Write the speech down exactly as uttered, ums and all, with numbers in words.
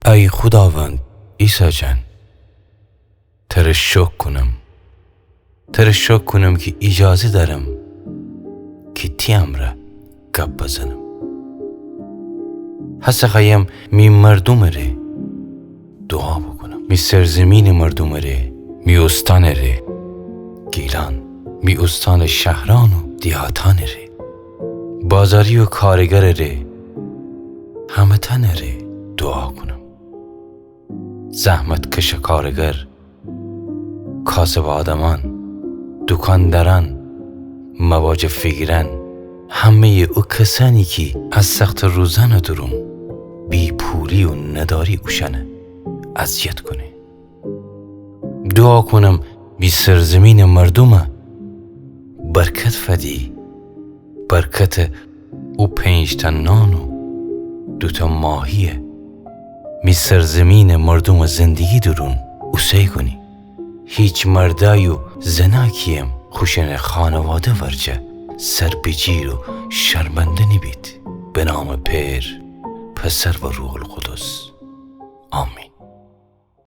ای خوداوند، عیسی جان، تره شکر کونم. تره شکر کونم کی ایجازه دأرم کی تی امرأ گب بزنم. هسه خوأیم می مردومٚ ره دوعا بوکونم. می سرزیمینٚ مردومٚ ره، می اوستانٚ ره، گیلان، می اوستانٚ شهرأن و دیهاتأنٚ ره، بازاری و کارگرٚ ره، همه‌تأنٚ ره دوعا کونم. زحمتکش و کارگر، کاسب آدمأن، دوکاندأرأن، مواجه فیگیرأن، همه‌یٚ او کسأنی کی از سختٚ روزأنٚ دورون بی‌پولی و نداری اوشأنٚ اذیت کونه. دوعا کونم می سرزیمینٚ مردومَ برکت فدی، برکتٚ او پنج‌تأ نان و دوتأ ماهیَ می سرزیمینٚ مردومٚ زندگی دورون اوسه کونی. هیچ مردأی و زنأکی هم خوشأنٚ خانواده ورجه سر بیجیر و شرمنده نیبید. به نامٚ پئر، پسر و روح‌القدس. آمین.